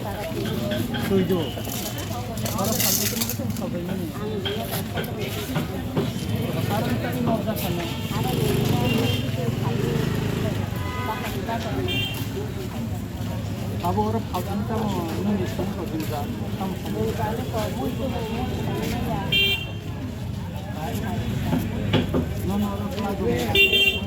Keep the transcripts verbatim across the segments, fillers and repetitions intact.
Abo oro phalmani tamo nini songkha buja, tamo songkha. Nono oro phalmani.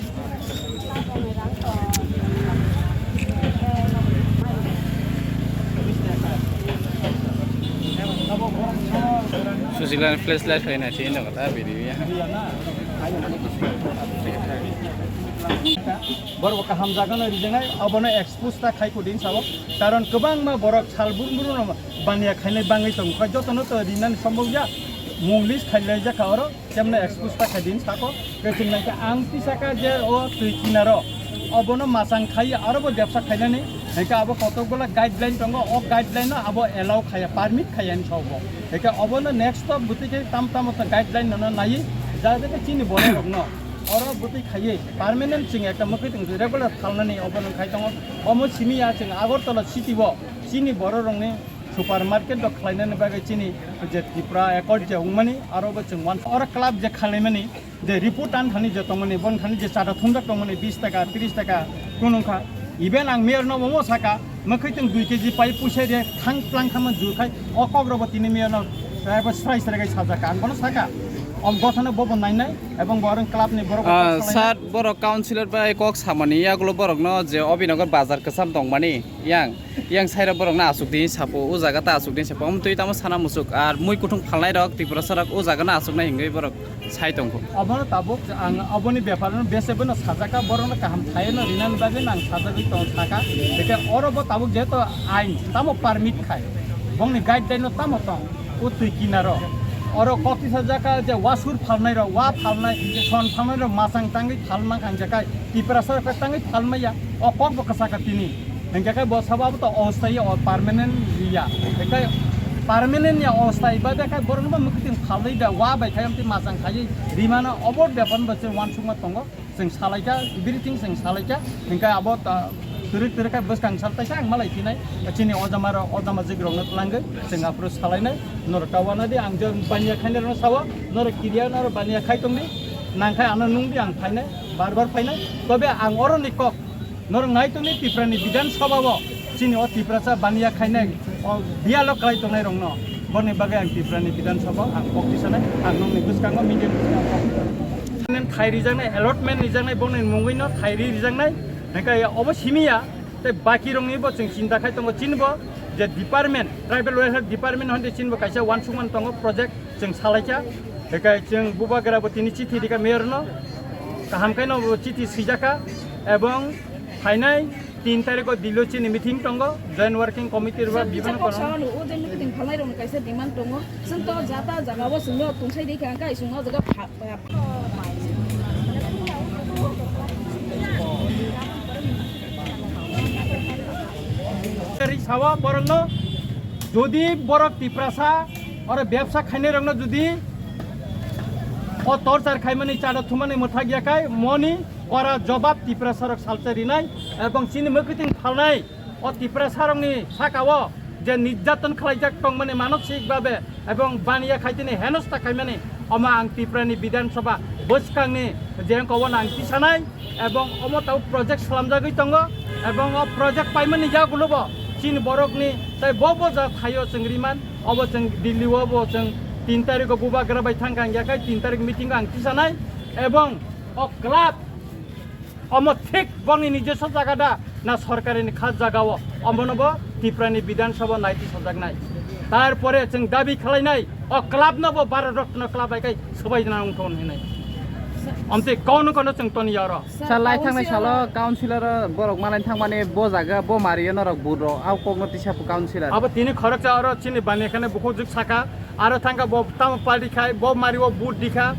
Susilan flashlight hai na chini kata video ya. Borok kaham jaga no rijaknai, abono expose ta khai kudin sao. Karon kwbangma borok sal brum brum no baniya khainai bangwi tongo. Jotono to rinani sombok ya. Munglis khailai jakha oro. Kemne expose ta khaidin sako. Keching nai khe ang tisaka je o twi kinaro. Obono masang khai aro bo bebsa khainani. Hingke abo kotok bola guideline tongo. O guideline no abo allow khaya, permit khaya ni sobo. Hingke obono next stop buti khe tam tam ta guideline no nai. Jate khe chini borok rok no. Oro buti khaiye permanent ching ekta mukhi tong regular khalnani obono khai tongo. Omo simi ya ching Agartala city bo chini borok rokni supermarket rok khlainani bagwi chini je Tripura Accord je wngmani aro bo chwng uansuk oro club je khlaimani je report an thani je tongmani bon thani je chada thumjak tongmani bis taka tris taka kunung kha. Even ang mayor no omo saka mukhi tong dui kg pai puisai de thang tlang kha man jur khai o kok rok bo tini mayor no ebo srai srai khai sajak ang bono saka om gotha no bo bo nai nai ebong bo orang club ni borok Ah, sir, borok councilor bai kok samani yagulo borok no je Obinagar bazar kwcham tongmani yang Yang sairok borok no asuk di sapo, o jaga ta asuk di sapo, omo twi tamo sana musuk, ar mui kuthung phalnai rok, Tiprasa rok, o jaga no asuk nai hingwi borok sai tongkho. Obono tabuk ang oboni bepar no bese bono sajaka, borok no kaham thai no rinani bagwi nang sajagwi tong saka, hingke oro bo tabuk jeto ain tamo permit khai, bongni guideline no tamo tong, o twi kinaro. Oro kok tisa jaka je wasur phalnai rok, wa phalnai, son phalnai rok masang tangwi phalma kang jakai, Tiprasa rok tangwi phalmaya, o kok bo kwchaka tini. Hingke khe bo sabo abo to osthai o permanent ya. Hingke permanent ya osthai ba de khe borok no mukhuting phalwi da wa bai khe amtwi machang khai rimano obo bepar bo chwng uansukma tongo. Chwng salaikha, everything chwng salaikha. Hingke abo ta twrwk twrwk khe bwskang sal taisa ang malai phinai. Chini ojama rok, ojama jik rok no twlangwi chwng aphuru salainai. Norok ta uanadi ang je baniya khainai rok no sao, norok kiriya norok baniya khai tongdi. Nangkhai ano nungdi ang phainai, bar bar phainai. Tobe ang oroni kok Norok nai tongni Tiprani Bidhan Sabha o chini o Tiprasa baniya khainai o dialog khlai tongnai rokno. Boni bagwi ang Tiprani Bidhan Sabha ang kok tisanai, ang nokni bwskango media bwskango kok tisanai. Thai rijaknai, allotment rijaknai, bongni mungwi no thai ri rijaknai. Hingke obo simi ya, tei baki rokni bo chwng chinta khai tongo, chini bo je department, tribal welfare department honde chini bo kaisa uansukmani tongo project. Chwng salaikha, hingke chwng bubagra bo tini chithi rikha mayor no, kaham khe no bo chithi swijakha, ebong phainai tin tarikh o Delhi o chini meeting tongo, joint working committee rok bibhinno kono. Sir, kisa kok sao no, o je meeting phalnai rok ni kaisa demand tongo, chwng to jata jaga o chwng no tungsai di kha, hingke chwng no jaga pha-, pha-, Ri sawa borok no, jodi borok Tiprasa oro bebsa khainai rok no jodi o torchar khaimani chada thumani mwthak ya khai moni ora jobab Tiprasa rok salsa rinai ebong chini mwkhwtwng phalnai o Tiprasa rok ni saka o je nirjaton khlaijak tongmani manosik babe ebong baniya khaitini henosta khaimani omo ang Tiprani Bidhan Sabha bwskangni je wngkha obo ang tisanai. Ebong omo tabuk project slamjagwi tongo, ebong o project paimani yagulo bo chini borokni tei bo bo ja thaio chwng riman, obo chwng Delhi o bo chwng tin tarikh o bubagra bai thangkha, hingya khe tin tarikh meeting o ang tisanai, ebong o club omo thik bongni nijoso jaga da na sorkarini kha jaga o, omono bo Tiprani Bidhan Sabha naiti sajaknai. Tarpore chwng dabi khlainai, o club no bo Bharat Ratna club bai kai swbai jana wngthon hinai. Amtwi kono kono chwng toni yaro. Sir, lai thangnai salo councilor borok malai thangmani bo jaga bo mario norok buro au kokno tisa councilor. Abo tini khoroksa oro chini bani khane bukhuk juk saka, aro thangka bo tamo party khai, bo mario vote dikha.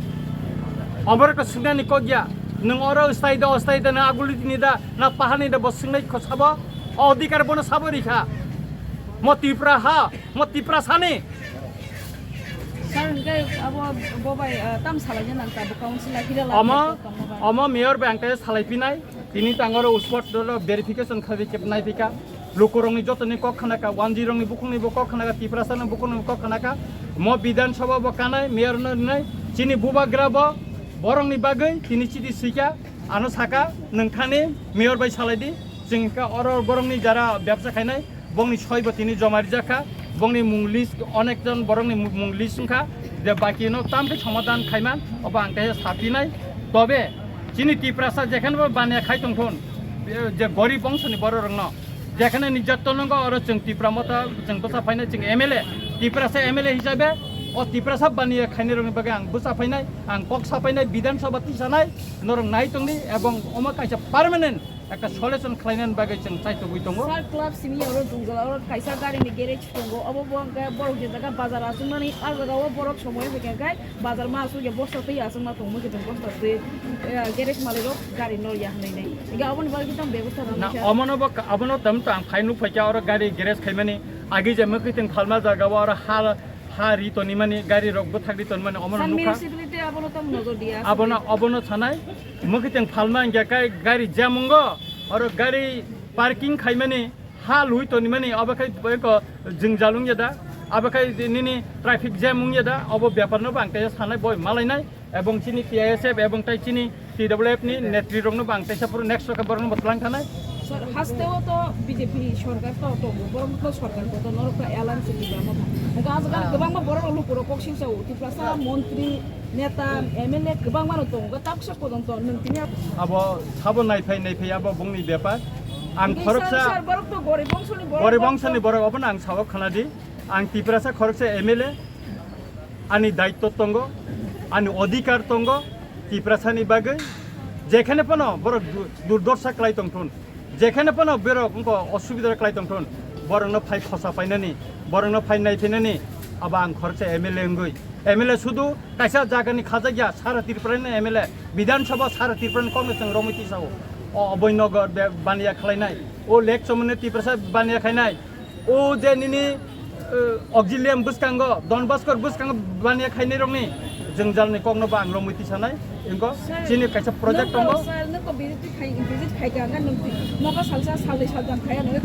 Oborok to sunani kokya. Nwng oro stai do, stai do na aguli tini da, na pahani da bo swngnai kho sabo. O odhikar bono sabo rikha. Mo Tripura ha, mo Tripura sani. Sir, hingke abo bo bai, ah, tam salai nang ta bo council a kira lai Omo, tongma bai. Omo mayor bai ang tei salai pinai. Tini tangoro spot dolo verification khabi kep nai pika. Lukurokni jotoni kok khnakha, wanjirokni bukhukni bo kok khnakha, Tiprasani bukhukni bo kok khnakha. Mo Bidhan Sabha bo kanai, mayor no rinai, chini bubagra bo borokni bagwi tini chiti swikha, ano sakha, "Nwng thani mayor bai salai di." Chwng kha oro borokni jara bebsa khainai, bongni soi bo tini joma rijak kha, bongni mung list, onek jon borokni mu-, mung list wngkha, je baki no tam khe somadhan khaiman, obo ang khe sapinai. Tobe chini Tiprasa jekheno bo baniya khai tongthun, je gorib bongsoni bororokno, jekheno nijatto nongo, oro chwng Tipra Motha chwng bwsa phainai, chwng M L A, Tiprasa M L A hisabe o Tiprasa baniya khainai rokni bagwi ang bwsa phainai, ang kok sa phainai, Bidhan Sabha tisanai, norok nai tongdi, ebong omo kaisa permanent ekta solution khlainani bagwi chwng chaitugwi tongo. Sir, club simi oro Dungjala oro kaisa gari ni garage tongo, obo bo hwnkhe borok je jaga bazar achukmani, ah jaga o borok somoi hwnkhe khe bazar ma asuk ya bosta twi achukma tongma khe chwng bosta twi, eh, garage malik rok gari no ya hwnwi nai. Hwnkhe aboni bagwi tamo bebostha rw Na, nai sir. Omono bo ka-, abono tam to ang phai nuk phaikha oro gari garage khaimani, agi je mwkhwtwng phalma jaga o oro ha ha ri tonimani, gari rok bwthak ri tonimani, omono San nukha. Municipality abono tam nojor diya. Abono, obono sanai, mwkhwtwng phalma hingya kai gari jam wngo, oro gari parking khaimani, ha lui tonimani, abo khai eko jwngjal wngya da, abo khai nini traffic jam wngya da, obo bepar no bo ang teisa sanai boi malainai. Ebong chini T I S F ebong tai chini T W F ni netri rok no bang teisa puro next roke borok no bo tlang thanai. Sir, haste o to B J P sorkar to tongo, borok to sorkar to norok to alliance ni bama. Hwnkhe ajak kwbangma borok rok lukurok kok singsa o, Tiprasa montri, neta, M L A kwbangma no tongo, tak sok pojonto nwng tini. Abo sabo naiphai naiphai abo bongni bepar. Ang khoroksa sir, borok to gorib bongsoni borok, gorib bongsoni borok, obono ang sabo khwnadi. Ang Tiprasa khoroksa M L A, ani daitto tongo, ani odhikar tongo, Tiprasani bagwi. Jekhene phano borok du-, durdosa klai tongthun, jekhene phano borok wngkha osubida klai tongthun, borokno phai khosa painani, borokno phai naiphainani, abo ang khoroksa M L A wngwi. M L A sudu kaisa jagani khajak ya, sara Tripura ni M L A, Bidhan Sabha sara Tripura ni Congress chwng romwi tisao. O Abhoy Nagar be-, baniya khlainai, o Lake Chamundari Tiprasa baniya khainai, o je nini, eh, auxilium bwskango, Don Bosco bwskango baniya khainai rokni jwngjal ni kokno bo ang romwi tisanai. Ingo sir, chini kaisa project tongo. Sir, nwng ko visit khai, visit khai ka, nwng nogo salsa, salnwi, saljam khai, nwng